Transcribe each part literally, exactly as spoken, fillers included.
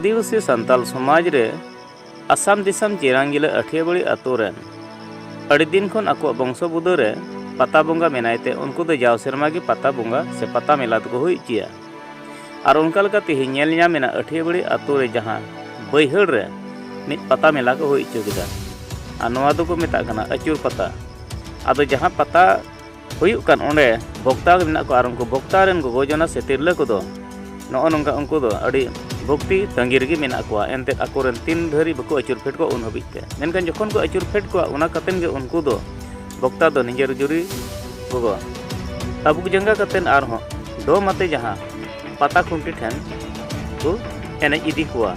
ᱟᱹᱫᱤᱵᱟᱹᱥᱤ ᱥᱟᱱᱛᱟᱞ ᱥᱚᱢᱟᱡᱽ ᱨᱮ ᱟᱥᱟᱢ ᱫᱤᱥᱚᱢ ᱪᱮᱨᱟᱝᱜᱤᱞᱟᱹ ᱟᱹᱴᱷᱤᱭᱟᱹᱵᱟᱹᱲᱤ ᱟᱛᱳ ᱨᱮᱱ ᱟᱹᱰᱤ ᱫᱤᱱ ᱠᱷᱚᱱ ᱟᱠᱚᱣᱟᱜ ᱵᱚᱝᱥᱚ ᱵᱩᱫᱟᱹ ᱨᱮ ᱯᱟᱛᱟ ᱵᱚᱸᱜᱟ ᱢᱮᱱᱟᱭ ᱛᱮ, ᱩᱱᱠᱩ ᱫᱚ ᱡᱟᱣ ᱥᱮᱨᱢᱟ ᱜᱮ ᱯᱟᱛᱟ ᱵᱚᱸᱜᱟ ᱥᱮ ᱯᱟᱛᱟ ᱢᱮᱞᱟ ᱫᱚᱠᱚ ᱦᱩᱭ ᱦᱚᱪᱚᱭᱟ᱾ ᱟᱨ ᱚᱱᱠᱟ ᱞᱮᱠᱟ ᱛᱮᱦᱮᱧ ᱧᱮᱞ ᱧᱟᱢ ᱮᱱᱟ ᱟᱹᱴᱷᱤᱭᱟᱹᱵᱟᱹᱲᱤ ᱟᱛᱳ ᱨᱮ ᱡᱟᱦᱟᱸ ᱵᱟᱹᱭᱦᱟᱹᱲ ᱨᱮ ᱢᱤᱫ ᱯᱟᱛᱟ ᱢᱮᱞᱟ ᱠᱚ ᱦᱩᱭ ᱦᱚᱪᱚ ᱠᱮᱫᱟ᱾ ᱟᱨ ᱱᱚᱣᱟ ᱫᱚᱠᱚ ᱢᱮᱛᱟᱜ ᱠᱟᱱᱟ ᱟᱹᱪᱩᱨ ᱯᱟᱛᱟ᱾ ᱟᱫᱚ ᱡᱟᱦᱟᱸ ᱯᱟᱛᱟ ᱦᱩᱭᱩᱜ ᱠᱟᱱ, ᱚᱸᱰᱮ ᱵᱚᱠᱛᱟ ᱢᱮᱱᱟᱜ ᱠᱚᱣᱟ, ᱟᱨ ᱩᱱᱠᱩ ᱵᱚᱠᱛᱟ ᱨᱮᱱ ᱜᱚᱜᱚ ᱡᱚᱱᱟ ᱥᱮ ᱛᱤᱨᱞᱟᱹ ᱠᱚᱫᱚ ᱱᱚᱜᱼᱚ ᱱᱚᱝᱠᱟ, ᱩᱱᱠᱩ ᱫᱚ ᱟᱹᱰᱤ ᱵᱷᱚᱠᱛᱤ ᱛᱟᱺᱜᱤ ᱨᱮᱜᱮ ᱢᱮᱱᱟᱜ ᱠᱚᱣᱟ᱾ ᱮᱱᱛᱮᱫ ᱟᱠᱚᱨᱮᱱ ᱛᱤᱱ ᱫᱷᱟᱹᱨᱤᱡ ᱵᱟᱠᱚ ᱟᱹᱪᱩᱨ ᱯᱷᱮᱰ ᱠᱚᱣᱟ, ᱩᱱ ᱦᱟᱹᱵᱤᱡ ᱛᱮ᱾ ᱢᱮᱱᱠᱷᱟᱱ ᱡᱚᱠᱷᱚᱱ ᱠᱚ ᱟᱹᱪᱩᱨ ᱯᱷᱮᱰ ᱠᱚᱣᱟ, ᱚᱱᱟ ᱠᱟᱛᱮᱱ ᱜᱮ ᱩᱱᱠᱩ ᱫᱚ ᱵᱚᱠᱛᱟ ᱫᱚ ᱱᱤᱡᱮᱨ ᱡᱩᱨᱤ ᱜᱚᱜᱚ ᱟᱹᱵᱩᱠ ᱡᱟᱸᱜᱟ ᱠᱟᱛᱮᱱ ᱟᱨᱦᱚᱸ ᱰᱚᱢ ᱟᱛᱮ ᱡᱟᱦᱟᱸ ᱯᱟᱛᱟ ᱠᱷᱩᱱᱴᱤ ᱴᱷᱮᱱ ᱠᱚ ᱮᱱᱮᱡ ᱤᱫᱤ ᱠᱚᱣᱟ᱾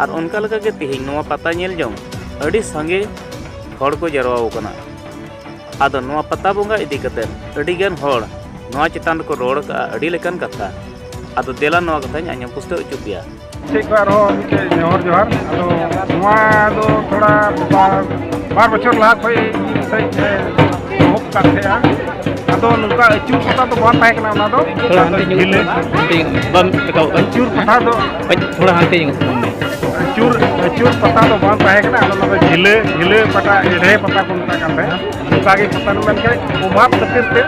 ᱟᱨ ᱚᱱᱠᱟ ᱞᱮᱠᱟ ᱜᱮ ᱛᱮᱦᱮᱧ ᱱᱚᱣᱟ ᱯᱟᱛᱟ ᱧᱮᱞ ᱡᱚᱝ ᱟᱹᱰᱤ ᱥᱟᱸᱜᱮ ᱦᱚᱲ ᱠᱚ ᱡᱟᱨᱣᱟ ᱟᱠᱟᱱᱟ᱾ ᱟᱫᱚ ᱱᱚᱣᱟ ᱯᱟᱛᱟ ᱵᱚᱸᱜᱟ ᱤᱫᱤ ᱠᱟᱛᱮ ᱟᱹᱰᱤ ᱜᱟᱱ ᱦᱚᱲ ᱱᱚᱣᱟ ᱪᱮᱛᱟᱱ ᱨᱮᱠᱚ ᱨᱚᱲ ᱟᱠᱟᱫᱼᱟ ᱟᱹᱰᱤ ᱞᱮᱠᱟᱱ ᱠᱟᱛᱷᱟ᱾ ᱟᱫᱚ ᱫᱮᱞᱟ ᱱᱚᱣᱟ ᱠᱟᱛᱷᱟᱧ ᱟᱸᱡᱚᱢ ᱯᱩᱥᱴᱟᱹᱣ ᱦᱚᱪᱚ ᱯᱮᱭᱟ᱾ ᱴᱷᱤᱠ ᱠᱚ ᱟᱨᱦᱚᱸ ᱢᱤᱫᱴᱮᱡ ᱱᱮᱦᱚᱨ ᱡᱚᱦᱟᱨ᱾ ᱟᱫᱚ ᱱᱚᱣᱟ ᱫᱚ ᱛᱷᱚᱲᱟ ᱵᱟᱨ, ᱵᱟᱨ ᱵᱚᱪᱷᱚᱨ ᱞᱟᱦᱟ ᱠᱷᱚᱡ ᱤᱧ ᱥᱮᱡ, ᱮ, ᱮᱦᱚᱵ ᱠᱟᱱ ᱛᱟᱦᱮᱸᱜᱼᱟ᱾ ᱟᱫᱚ ᱱᱚᱝᱠᱟ ᱟᱹᱪᱩᱨ ᱯᱟᱛᱟ ᱫᱚ ᱵᱟᱝ ᱛᱟᱦᱮᱸ ᱠᱟᱱᱟ, ᱚᱱᱟ ᱫᱚ ᱛᱷᱚᱲᱟ ᱦᱟᱱᱛᱮ ᱧᱚᱜ ᱡᱷᱤᱞᱟᱹ᱾ ᱵᱟᱢ ᱨᱟᱠᱟᱵ ᱠᱟᱱᱟ᱾ ᱟᱹᱪᱩᱨ ᱯᱟᱛᱟ ᱫᱚ ᱦᱳᱭ, ᱛᱷᱚᱲᱟ ᱦᱟᱱᱛᱮ ᱧᱚᱜ᱾ ᱟᱹᱪᱩᱨ, ᱟᱹᱪᱩᱨ ᱯᱟᱛᱟ ᱫᱚ ᱵᱟᱝ ᱛᱟᱦᱮᱸ ᱠᱟᱱᱟ, ᱟᱫᱚ ᱚᱱᱟ ᱫᱚ ᱡᱷᱤᱞᱟᱹ, ᱡᱷᱤᱞᱟᱹ ᱯᱟᱛᱟ, ᱮᱲᱮ ᱯᱟᱛᱟ ᱠᱚ ᱢᱮᱛᱟᱜ ᱠᱟᱱ ᱛᱟᱦᱮᱸᱫ᱾ ᱚᱱᱠᱟ ᱜᱮ ᱯᱟᱛᱟ ᱢᱮᱱᱠᱷᱟᱱ ᱚᱵᱷᱟᱵᱽ ᱠᱷᱟᱹᱛᱤᱨ ᱛᱮ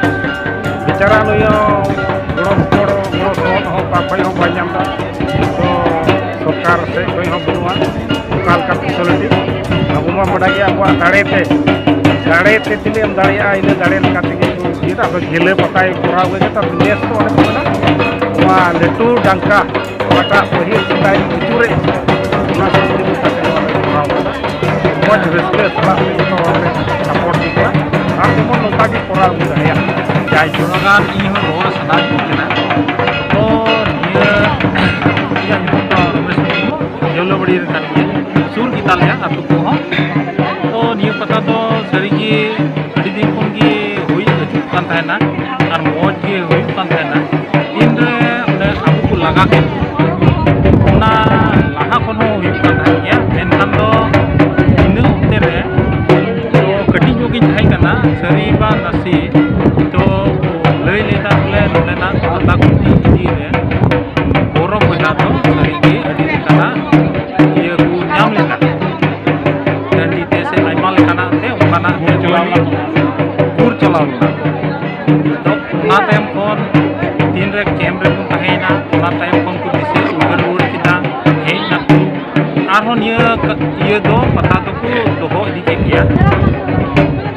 ᱵᱮᱪᱟᱨᱟ ᱱᱩᱭ ᱦᱚᱸ ᱜᱚᱲᱚ ᱥᱚᱯᱚᱦᱚᱫ, ᱜᱚᱲᱚ ᱥᱚᱯᱚᱦᱚᱫ ᱦᱚᱸ ᱚᱠᱟ ᱠᱷᱚᱡ ᱦᱚᱸ ᱵᱟᱭ ᱧᱟᱢ ᱮᱫᱟ᱾ ᱛᱚ ᱥᱚᱨᱠᱟᱨ ᱥᱮᱫ ᱠᱷᱚᱡ ᱦᱚᱸ ᱵᱟᱹᱱᱩᱜᱼᱟ ᱚᱱᱠᱟ ᱞᱮᱠᱟ facility᱾ ᱟᱵᱚ ᱢᱟ ᱵᱟᱰᱟᱭ ᱜᱮ ᱟᱵᱚᱣᱟᱜ ᱫᱟᱲᱮ ᱛᱮ, ᱫᱟᱲᱮ ᱛᱮ ᱛᱤᱱᱟᱹᱜ ᱮᱢ ᱫᱟᱲᱮᱭᱟᱜᱼᱟ ᱤᱱᱟᱹ ᱫᱟᱲᱮ ᱞᱮᱠᱟ ᱛᱮᱜᱮ ᱠᱚ ᱤᱫᱤᱭᱮᱫᱟ᱾ ᱟᱫᱚ ᱡᱷᱤᱞᱟᱹ ᱯᱟᱛᱟᱭ ᱠᱚᱨᱟᱣ ᱠᱮᱫᱟ᱾ ᱛᱚ ᱱᱮᱥ ᱫᱚ ᱚᱱᱮ ᱠᱚ ᱢᱮᱱᱟ ᱱᱚᱣᱟ ᱞᱟᱹᱴᱩ ᱰᱟᱝᱠᱟ ᱚᱠᱟᱴᱟᱜ ᱯᱟᱹᱦᱤᱞ ᱥᱮᱫᱟᱭ ᱟᱹᱪᱩᱨᱮᱫ, ᱚᱱᱟ ᱥᱟᱶᱛᱮ ᱢᱮᱥᱟ ᱠᱟᱛᱮ ᱱᱚᱣᱟ ᱞᱮ ᱠᱚᱨᱟᱣ ᱠᱟᱫᱟ᱾ ᱢᱚᱡᱽ ᱨᱟᱹᱥᱠᱟᱹ ᱥᱟᱞᱟᱜ ᱛᱮ ᱡᱚᱛᱚ ᱦᱚᱲ ᱞᱮ support ᱤᱫᱤ ᱠᱚᱣᱟ᱾ ᱟᱨ ᱡᱮᱢᱚᱱ ᱱᱚᱝᱠᱟ ᱜᱮ ᱠᱚᱨᱟᱣ ᱟᱹᱜᱩ ᱫᱟᱲᱮᱭᱟᱜ᱾ ᱡᱟᱭ ᱦᱳᱠ᱾ ᱛᱷᱚᱲᱟ ᱜᱟᱱ ᱤᱧ ᱦᱚᱸ ᱨᱚᱲ ᱥᱟᱱᱟᱧ ᱠᱟᱱᱟ᱾ ᱛᱚ ᱱᱤᱭᱟᱹ ᱤᱧᱟᱹᱜ ᱧᱩᱛᱩᱢ ᱫᱚ ᱨᱚᱢᱮᱥ ᱢᱩᱨᱢᱩ, ᱡᱚᱞᱚᱵᱟᱲᱤ ᱨᱮ ᱠᱟᱱ ᱜᱤᱭᱟᱹᱧ᱾ ᱥᱩᱨ ᱜᱮᱛᱟ ᱞᱮᱭᱟ ᱟᱹᱛᱩ ᱠᱚᱦᱚᱸ᱾ ᱛᱚ ᱱᱤᱭᱟᱹ ᱯᱟᱛᱟ ᱫᱚ ᱥᱟᱹᱨᱤᱜᱮ ᱟᱹᱰᱤ ᱫᱤᱱ ᱠᱷᱚᱱ ᱜᱮ ᱦᱩᱭ ᱦᱤᱡᱩᱜ ᱠᱟᱱ ᱛᱟᱦᱮᱱᱟ ᱟᱨ ᱢᱚᱡᱽ ᱜᱮ ᱦᱩᱭᱩᱜ ᱠᱟᱱ ᱛᱟᱦᱮᱱᱟ᱾ ᱛᱤᱱᱨᱮ ᱚᱸᱰᱮ ᱟᱵᱚ ᱠᱚ ᱞᱟᱜᱟ ᱠᱮᱫ ᱵᱚᱱᱟ, ᱚᱱᱟ ᱞᱟᱦᱟ ᱠᱷᱚᱱ ᱦᱚᱸ ᱦᱩᱭᱩᱜ ᱠᱟᱱ ᱛᱟᱦᱮᱱ ᱜᱮᱭᱟ, ᱢᱮᱱᱠᱷᱟᱱ ᱫᱚ ᱤᱱᱟᱹ ᱚᱠᱛᱮ ᱨᱮ ᱫᱚ ᱠᱟᱹᱴᱤᱡ ᱧᱚᱜ ᱜᱤᱧ ᱛᱟᱦᱮᱸ ᱠᱟᱱᱟ, ᱥᱟᱹᱨᱤ ᱵᱟ ᱱᱟᱥᱮ ᱛᱚ ᱞᱟᱹᱭ ᱞᱮᱫᱟ ᱵᱚᱞᱮ ᱱᱚᱸᱰᱮᱱᱟᱜ ᱯᱟᱛᱟ ᱠᱚᱢᱤᱴᱤ ᱱᱤᱭᱟᱹ ᱤᱭᱟᱹ ᱫᱚ ᱯᱟᱛᱟ ᱫᱚᱠᱚ ᱫᱚᱦᱚ ᱤᱫᱤ ᱠᱮᱫ ᱜᱮᱭᱟ᱾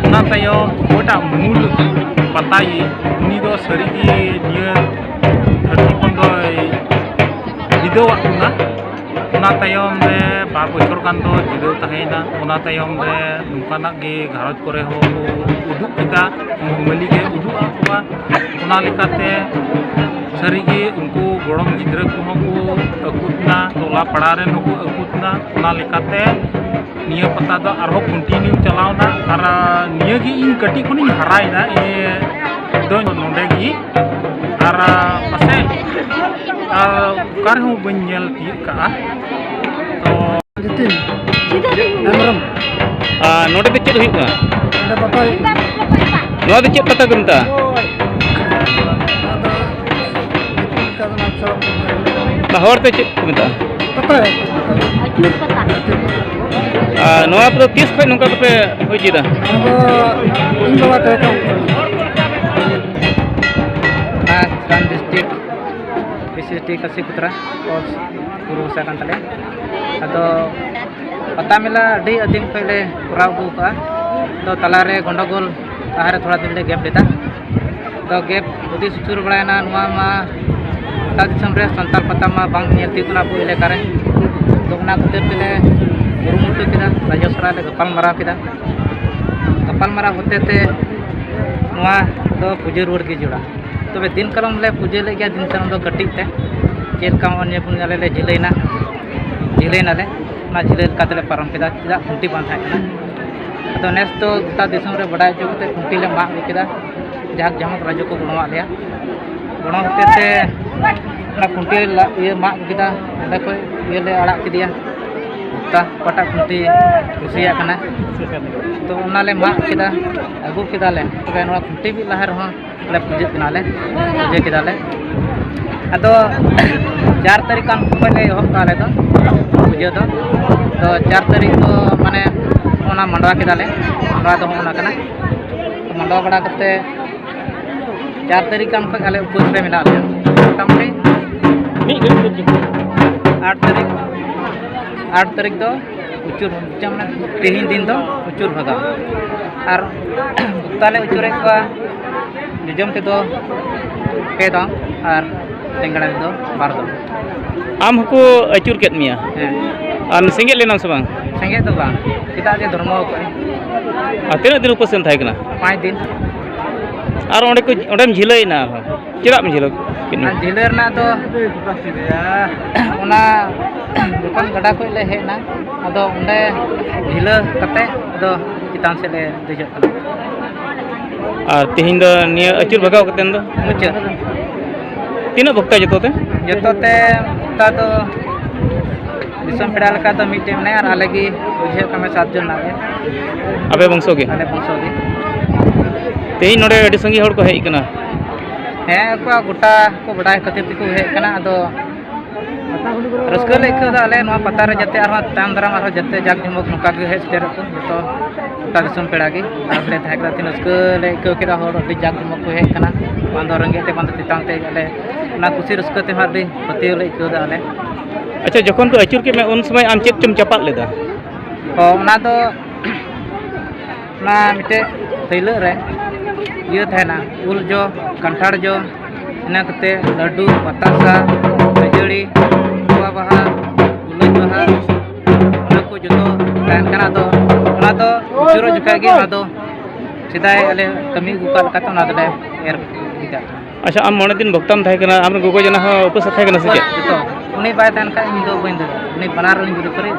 ᱚᱱᱟ ᱛᱟᱭᱚᱢ ᱚᱠᱚᱭᱴᱟᱜ ᱢᱩᱞ ᱯᱟᱛᱟᱭᱤᱡ, ᱩᱱᱤ ᱫᱚ ᱥᱟᱹᱨᱤᱜᱮ ᱱᱤᱭᱟᱹ ᱫᱷᱟᱹᱨᱛᱤ ᱠᱷᱚᱱ ᱫᱚᱭ ᱵᱤᱫᱟᱹᱣᱟᱜ ᱵᱚᱱᱟ᱾ ᱚᱱᱟ ᱛᱟᱭᱚᱢ ᱨᱮ ᱵᱟᱨ ᱵᱚᱪᱷᱚᱨ ᱜᱟᱱ ᱫᱚ ᱡᱤᱨᱟᱹᱣ ᱛᱟᱦᱮᱸᱭᱮᱱᱟ᱾ ᱚᱱᱟ ᱛᱟᱭᱚᱢ ᱨᱮ ᱱᱚᱝᱠᱟᱱᱟᱜ ᱜᱮ ᱜᱷᱟᱨᱚᱸᱡᱽ ᱠᱚᱨᱮ ᱦᱚᱸ ᱠᱚ ᱩᱫᱩᱜ ᱠᱮᱫᱟ, ᱢᱟᱹᱞᱤᱠ ᱮ ᱩᱫᱩᱜ ᱟᱫ ᱠᱚᱣᱟ᱾ ᱚᱱᱟ ᱞᱮᱠᱟᱛᱮ ᱥᱟᱹᱨᱤᱜᱮ ᱩᱱᱠᱩ ᱜᱚᱲᱚᱢ ᱜᱤᱫᱽᱨᱟᱹ ᱠᱚᱦᱚᱸ ᱠᱚ ᱟᱹᱠᱩᱛ ᱮᱱᱟ, ᱴᱚᱞᱟ ᱯᱟᱲᱟ ᱨᱮᱱ ᱦᱚᱸᱠᱚ ᱟᱹᱠᱩᱛ ᱮᱱᱟ᱾ ᱚᱱᱟ ᱞᱮᱠᱟᱛᱮ ᱱᱤᱭᱟᱹ ᱯᱟᱛᱟ ᱫᱚ ᱟᱨᱦᱚᱸ continue ᱪᱟᱞᱟᱣ ᱮᱱᱟ᱾ ᱟᱨ ᱱᱤᱭᱟᱹ ᱜᱮ ᱤᱧ ᱠᱟᱹᱴᱤᱡ ᱠᱷᱚᱱᱤᱧ ᱦᱟᱨᱟᱭᱮᱱᱟ, ᱤᱧ ᱫᱚ ᱱᱚᱰᱮ ᱜᱮ᱾ ᱟᱨ ᱯᱟᱥᱮᱡ ᱟᱨ ᱚᱠᱟ ᱨᱮᱦᱚᱸ ᱵᱟᱹᱧ ᱧᱮᱞ ᱛᱤᱭᱳᱜ ᱠᱟᱜᱼᱟ᱾ ᱛᱚ ᱡᱤᱛᱤᱱ ᱦᱮᱢᱵᱨᱚᱢ᱾ ᱟᱨ ᱱᱚᱰᱮ ᱫᱚ ᱪᱮᱫ ᱦᱩᱭᱩᱜ ᱠᱟᱱᱟ? ᱱᱚᱰᱮ ᱯᱟᱛᱟ ᱦᱩᱭᱩᱜ ᱠᱟᱱᱟ᱾ ᱱᱚᱣᱟ ᱫᱚ ᱪᱮᱫ ᱯᱟᱛᱟ ᱠᱚ ᱢᱮᱛᱟᱜᱼᱟ? ᱚᱱᱟ ᱫᱚ ᱪᱮᱫ ᱠᱚ ᱢᱮᱛᱟᱜᱼᱟ? ᱚᱱᱟ ᱦᱚᱲ ᱛᱮ ᱪᱮᱫ ᱠᱚ ᱢᱮᱛᱟᱜᱼᱟ? ᱯᱟᱛᱟ ᱦᱩᱭᱩᱜ ᱠᱟᱱᱟ᱾ ᱟᱨ ᱱᱚᱣᱟ ᱠᱚᱫᱚ ᱛᱤᱥ ᱠᱷᱚᱱ ᱱᱚᱝᱠᱟ ᱫᱚᱯᱮ ᱦᱩᱭ ᱦᱚᱪᱚᱭᱮᱫᱟ? ᱱᱚᱣᱟ ᱫᱚ ᱤᱧ ᱵᱟᱵᱟ ᱛᱟᱦᱮᱸ ᱠᱟᱱ ᱚᱱᱟ ᱪᱮᱛᱟᱱ district ᱵᱤᱥᱮᱥ ᱴᱤ ᱠᱟᱥᱤᱯᱩᱛᱨᱟ ᱯᱩᱨᱩᱵ ᱥᱮᱫ ᱠᱟᱱ ᱛᱟᱞᱮᱭᱟ᱾ ᱟᱫᱚ ᱯᱟᱛᱟ ᱢᱮᱞᱟ ᱟᱹᱰᱤ ᱟᱹᱫᱤᱢ ᱠᱷᱚᱱ ᱞᱮ ᱠᱚᱨᱟᱣ ᱟᱹᱜᱩ ᱟᱠᱟᱫᱼᱟ᱾ ᱛᱚ ᱛᱟᱞᱟᱨᱮ ᱜᱚᱱᱰᱚᱜᱳᱞ ᱞᱟᱦᱟᱨᱮ ᱛᱷᱚᱲᱟ ᱫᱤᱱ ᱞᱮ ᱜᱮᱯ ᱞᱮᱫᱟ᱾ ᱛᱚ ᱜᱮᱯ ᱦᱩᱫᱤᱥ ᱟᱹᱪᱩᱨ ᱵᱟᱲᱟᱭᱮᱱᱟ, ᱱᱚᱣᱟ ᱢᱟ ᱜᱚᱴᱟ ᱫᱤᱥᱚᱢ ᱨᱮ ᱥᱟᱱᱛᱟᱲ ᱯᱟᱛᱟ ᱢᱟ ᱵᱟᱝ ᱧᱮᱞ ᱛᱤᱭᱳᱜ ᱠᱟᱱᱟ ᱟᱵᱚ ᱮᱞᱟᱠᱟ ᱨᱮ᱾ ᱛᱚ ᱚᱱᱟ ᱠᱷᱟᱹᱛᱤᱨ ᱛᱮᱞᱮ ᱠᱩᱨᱩᱢᱩᱴᱩ ᱠᱮᱫᱟ, ᱨᱟᱡᱽᱭᱚ ᱥᱚᱨᱠᱟᱨ ᱞᱮ ᱜᱟᱯᱟᱞ ᱢᱟᱨᱟᱣ ᱠᱮᱫᱟ᱾ ᱜᱟᱯᱟᱞ ᱢᱟᱨᱟᱣ ᱦᱚᱛᱮ ᱛᱮ ᱱᱚᱣᱟ ᱫᱚ ᱯᱩᱡᱟᱹ ᱨᱩᱣᱟᱹᱲ ᱜᱮ ᱡᱚᱲᱟ᱾ ᱛᱚᱵᱮ ᱫᱤᱱ ᱠᱟᱞᱚᱢ ᱞᱮ ᱯᱩᱡᱟᱹ ᱞᱮᱫ ᱜᱮᱭᱟ, ᱫᱤᱱ ᱠᱟᱞᱚᱢ ᱫᱚ ᱠᱟᱹᱴᱤᱡ ᱛᱮ, ᱪᱮᱫ ᱞᱮᱠᱟ ᱱᱚᱜᱼᱚᱭ ᱱᱤᱭᱟᱹ ᱵᱚᱱ ᱟᱞᱮ ᱞᱮ ᱡᱷᱤᱞᱟᱹᱭᱮᱱᱟ, ᱡᱷᱤᱞᱟᱹᱭᱮᱱᱟᱞᱮ, ᱚᱱᱟ ᱡᱷᱤᱞᱟᱹᱭ ᱞᱮᱠᱟ ᱛᱮᱞᱮ ᱯᱟᱨᱚᱢ ᱠᱮᱫᱟ, ᱪᱮᱫᱟᱜ ᱠᱷᱩᱱᱴᱤ ᱵᱟᱝ ᱛᱟᱦᱮᱸ ᱠᱟᱱᱟ᱾ ᱟᱫᱚ ᱱᱮᱥ ᱫᱚ ᱜᱚᱴᱟ ᱫᱤᱥᱚᱢ ᱨᱮ ᱵᱟᱰᱟᱭ ᱦᱚᱪᱚ ᱠᱟᱛᱮ ᱠᱷᱩᱱᱴᱤ ᱞᱮ ᱢᱟᱜ ᱟᱹᱜᱩ ᱠᱮᱫᱟ᱾ ᱡᱟᱠ ᱡᱚᱢᱚᱠ ᱨᱟᱡᱽᱭᱚ ᱠᱚ ᱜᱚᱲᱚᱣᱟᱫ ᱞᱮᱭᱟ᱾ ᱜᱚᱲᱚ ᱦᱚᱛᱮ ᱛᱮ ᱚᱱᱟ ᱠᱷᱩᱱᱴᱤ ᱞᱮ ᱞᱟ-, ᱤᱭᱟᱹ ᱢᱟᱜ ᱟᱹᱜᱩ ᱠᱮᱫᱟ, ᱚᱸᱰᱮ ᱠᱷᱚᱡ ᱤᱭᱟᱹ ᱞᱮ ᱟᱲᱟᱜ ᱠᱮᱫᱮᱭᱟ, ᱚᱠᱟ, ᱚᱠᱟᱴᱟᱜ ᱠᱷᱩᱱᱴᱤ ᱠᱩᱥᱤᱭᱟᱜ ᱠᱟᱱᱟ᱾ ᱛᱚ ᱚᱱᱟᱞᱮ ᱢᱟᱜ ᱠᱮᱫᱟ, ᱟᱹᱜᱩ ᱠᱮᱫᱟᱞᱮ᱾ ᱛᱚᱵᱮ ᱱᱚᱣᱟ ᱠᱷᱩᱱᱴᱤ ᱵᱤᱫ ᱞᱟᱦᱟ ᱨᱮᱦᱚᱸ ᱞᱮ ᱯᱩᱡᱟᱹᱜ ᱠᱟᱱᱟᱞᱮ, ᱯᱩᱡᱟᱹ ᱠᱮᱫᱟᱞᱮ᱾ ᱟᱫᱚ ᱪᱟᱨ ᱛᱟᱹᱨᱤᱠᱷ ᱜᱟᱱ ᱠᱷᱚᱱ ᱞᱮ ᱮᱦᱚᱵ ᱠᱟᱜᱼᱟ ᱟᱞᱮ ᱫᱚ ᱯᱩᱡᱟᱹ ᱫᱚ᱾ ᱛᱚ ᱪᱟᱨ ᱛᱟᱹᱨᱤᱠᱷ ᱫᱚ ᱢᱟᱱᱮ ᱚᱱᱟ ᱢᱟᱰᱣᱟ ᱠᱮᱫᱟᱞᱮ, ᱢᱟᱰᱣᱟ ᱫᱚ ᱦᱚᱸᱜᱼᱚ ᱱᱟ ᱠᱟᱱᱟ᱾ ᱢᱟᱰᱣᱟ ᱵᱟᱲᱟ ᱠᱟᱛᱮ ᱪᱟᱨ ᱛᱟᱹᱨᱤᱠᱷ ᱜᱟᱱ ᱠᱷᱚᱱ ᱟᱞᱮ ᱩᱯᱟᱹᱥ ᱨᱮ ᱢᱮᱱᱟᱜ ᱞᱮᱭᱟ᱾ ᱢᱚᱴᱟᱢᱩᱴᱤ ᱢᱤᱫ ᱜᱷᱟᱹᱲᱤᱡ ᱫᱚ ᱪᱮᱫ? ᱟᱴ ᱛᱟᱹᱨᱤᱠᱷ ᱟᱴ ᱛᱟᱹᱨᱤᱠᱷ ᱫᱚ ᱩᱪᱩᱨ, ᱢᱟᱱᱮ ᱛᱮᱦᱮᱧ ᱫᱤᱱ ᱫᱚ ᱩᱪᱩᱨ ᱵᱷᱟᱜᱟᱣ᱾ ᱟᱨ ᱵᱚᱠᱛᱟ ᱞᱮ ᱩᱪᱩᱨᱮᱫ ᱠᱚᱣᱟ ᱡᱚᱡᱚᱢ ᱛᱮᱫᱚ ᱯᱮ ᱫᱚᱢ ᱟᱨ ᱞᱮᱸᱜᱟᱲᱟ ᱛᱮᱫᱚ ᱵᱟᱨ ᱫᱚᱢ᱾ ᱟᱢ ᱦᱚᱸᱠᱚ ᱟᱹᱪᱩᱨ ᱠᱮᱫ ᱢᱮᱭᱟ? ᱦᱮᱸ᱾ ᱟᱨ ᱥᱮᱸᱜᱮᱫ ᱞᱮᱱᱟᱢ ᱥᱮ ᱵᱟᱝ? ᱥᱮᱸᱜᱮᱫ ᱫᱚ ᱵᱟᱝ, ᱪᱮᱫᱟᱜ ᱡᱮ ᱫᱷᱚᱨᱢᱚ ᱟᱠᱟᱫ᱾ ᱟᱨ ᱛᱤᱱᱟᱹᱜ ᱫᱤᱱ ᱩᱯᱟᱹᱥ ᱮᱢ ᱛᱟᱦᱮᱸ ᱠᱟᱱᱟ? ᱯᱟᱸᱪ ᱫᱤᱱ᱾ ᱟᱨ ᱚᱸᱰᱮ ᱠᱚ, ᱚᱸᱰᱮᱢ ᱡᱷᱤᱞᱟᱹᱭᱮᱱᱟ ᱟᱨᱦᱚᱸ? ᱪᱮᱫᱟᱜ ᱮᱢ ᱡᱷᱤᱞᱟᱹᱣ ᱠᱮᱫ ᱢᱮᱭᱟ? ᱟᱨ ᱡᱷᱤᱞᱟᱹ ᱨᱮᱱᱟᱜ ᱫᱚ ᱚᱱᱟ ᱡᱚᱠᱷᱚᱱ ᱜᱟᱰᱟ ᱠᱷᱚᱱ ᱞᱮ ᱦᱮᱡ ᱮᱱᱟ, ᱟᱫᱚ ᱚᱸᱰᱮ ᱡᱷᱤᱞᱟᱹ ᱠᱟᱛᱮ ᱟᱫᱚ ᱪᱮᱛᱟᱱ ᱥᱮᱫ ᱞᱮ ᱫᱮᱡᱚᱜ ᱠᱟᱱᱟ᱾ ᱟᱨ ᱛᱮᱦᱮᱧ ᱫᱚ ᱱᱤᱭᱟᱹ ᱟᱹᱪᱩᱨ ᱵᱷᱟᱜᱟᱣ ᱠᱟᱛᱮ ᱫᱚ? ᱢᱩᱪᱟᱹᱫ᱾ ᱛᱤᱱᱟᱹᱜ ᱵᱷᱚᱠᱛᱟ ᱡᱚᱛᱚ ᱛᱮ? ᱡᱚᱛᱚ ᱛᱮ ᱵᱷᱚᱠᱛᱟ ᱫᱚ ᱫᱤᱥᱚᱢ ᱯᱮᱲᱟ ᱞᱮᱠᱟ ᱫᱚ ᱢᱤᱫᱴᱮᱱ ᱢᱮᱱᱟᱭᱟ, ᱟᱨ ᱟᱞᱮ ᱜᱮ ᱵᱩᱡᱷᱟᱹᱣ ᱠᱟᱜ ᱢᱮ ᱥᱟᱛ ᱡᱚᱱ ᱢᱮᱱᱟᱜ ᱞᱮᱭᱟ᱾ ᱟᱯᱮ ᱵᱚᱝᱥᱚ ᱜᱮ? ᱟᱞᱮ ᱵᱚᱝᱥᱚ ᱜᱮ᱾ ᱛᱮᱦᱮᱧ ᱱᱚᱰᱮ ᱟᱹᱰᱤ ᱥᱟᱸᱜᱮ ᱦᱚᱲ ᱠᱚ ᱦᱮᱡ ᱟᱠᱟᱱᱟ᱾ ᱦᱮᱸ, ᱟᱠᱚᱣᱟᱜ ᱜᱚᱴᱟ ᱠᱚ ᱵᱟᱰᱟᱭ ᱠᱷᱟᱹᱛᱤᱨ ᱛᱮᱠᱚ ᱦᱮᱡ ᱟᱠᱟᱱᱟ᱾ ᱟᱫᱚ ᱨᱟᱹᱥᱠᱟᱹ ᱞᱮ ᱟᱹᱭᱠᱟᱹᱣ ᱮᱫᱟ ᱟᱞᱮ ᱱᱚᱣᱟ ᱯᱟᱛᱟ ᱨᱮ, ᱡᱟᱛᱮ ᱟᱨᱦᱚᱸ ᱛᱟᱭᱚᱢ ᱫᱟᱨᱟᱢ ᱟᱨᱦᱚᱸ ᱡᱟᱛᱮ ᱡᱟᱠ ᱡᱚᱢᱚᱠ ᱱᱚᱝᱠᱟ ᱜᱮ ᱦᱮᱡ ᱥᱮᱴᱮᱨᱚᱜ ᱠᱚ ᱡᱚᱛᱚ ᱜᱚᱴᱟ ᱫᱤᱥᱚᱢ ᱯᱮᱲᱟ ᱜᱮ᱾ ᱟᱨ ᱞᱮ ᱛᱟᱦᱮᱸ ᱠᱟᱱᱟ, ᱛᱤᱱᱟᱹᱜ ᱨᱟᱹᱥᱠᱟᱹ ᱞᱮ ᱟᱹᱭᱠᱟᱹᱣ ᱠᱮᱫᱟ, ᱦᱚᱲ ᱟᱹᱰᱤ ᱡᱟᱠ ᱡᱚᱢᱚᱠ ᱠᱚ ᱦᱮᱡ ᱟᱠᱟᱱᱟ, ᱵᱟᱝ ᱫᱚ ᱨᱮᱸᱜᱮᱡ ᱛᱮ ᱵᱟᱝ ᱫᱚ ᱛᱮᱛᱟᱝ ᱛᱮ᱾ ᱟᱞᱮ ᱚᱱᱟ ᱠᱩᱥᱤ ᱨᱟᱹᱥᱠᱟᱹ ᱛᱮᱦᱚᱸ ᱟᱹᱰᱤ ᱯᱷᱩᱨᱛᱤ ᱞᱮ ᱟᱹᱭᱠᱟᱹᱣ ᱮᱫᱟ ᱟᱞᱮ᱾ ᱟᱪᱪᱷᱟ, ᱡᱚᱠᱷᱚᱱ ᱠᱚ ᱟᱹᱪᱩᱨ ᱠᱮᱫ ᱢᱮ, ᱩᱱ ᱥᱚᱢᱚᱭ ᱟᱢ ᱪᱮᱫ ᱪᱚᱢ ᱪᱟᱯᱟᱫ ᱞᱮᱫᱟ? ᱚ, ᱚᱱᱟ ᱫᱚ ᱚᱱᱟ ᱢᱤᱫᱴᱮᱡ ᱛᱟᱹᱭᱞᱟᱹᱜ ᱨᱮ ᱤᱭᱟᱹ ᱛᱟᱦᱮᱱᱟ, ᱩᱞ ᱡᱚ, ᱠᱟᱱᱴᱷᱟᱲ ᱡᱚ, ᱤᱱᱟᱹ ᱠᱟᱛᱮ ᱞᱟᱹᱰᱩ, ᱵᱟᱛᱟᱥᱟ, ᱠᱷᱟᱹᱡᱟᱹᱲᱤ, ᱛᱚᱣᱟ ᱵᱟᱦᱟ, ᱜᱩᱞᱟᱹᱡ ᱵᱟᱦᱟ, ᱚᱱᱟ ᱠᱚ ᱡᱚᱛᱚ ᱛᱟᱦᱮᱱ ᱠᱟᱱᱟ᱾ ᱟᱫᱚ ᱚᱱᱟ ᱫᱚ ᱩᱪᱟᱹᱲᱚᱜ ᱡᱚᱠᱷᱟᱡ ᱜᱮ ᱚᱱᱟ ᱫᱚ ᱥᱮᱫᱟᱭ ᱟᱞᱮ ᱠᱟᱹᱢᱤ ᱟᱹᱜᱩ ᱠᱟᱜ ᱞᱮᱠᱟᱛᱮ ᱚᱱᱟ ᱫᱚᱞᱮ ᱮᱨ ᱤᱫᱤ ᱠᱟᱜ ᱠᱟᱱᱟ᱾ ᱟᱪᱪᱷᱟ, ᱟᱢ ᱢᱚᱬᱮ ᱫᱤᱱ ᱵᱷᱚᱠᱛᱟᱢ ᱛᱟᱦᱮᱸ ᱠᱟᱱᱟ, ᱟᱢᱨᱮᱱ ᱜᱚᱜᱚ ᱡᱚᱱᱟ ᱦᱚᱸ ᱩᱯᱟᱹᱥ ᱮ ᱛᱟᱦᱮᱸ ᱠᱟᱱᱟ ᱥᱮ ᱪᱮᱫ? ᱡᱚᱛᱚ᱾ ᱩᱱᱤ ᱵᱟᱭ ᱛᱟᱦᱮᱱ ᱠᱷᱟᱡ ᱤᱧ ᱫᱚ ᱵᱟᱹᱧ ᱫᱟᱲᱮᱭᱟᱜᱼᱟ᱾ ᱩᱱᱤ ᱵᱟᱱᱟᱨ ᱨᱮᱱ ᱡᱩᱨᱤ ᱯᱟᱹᱨᱤ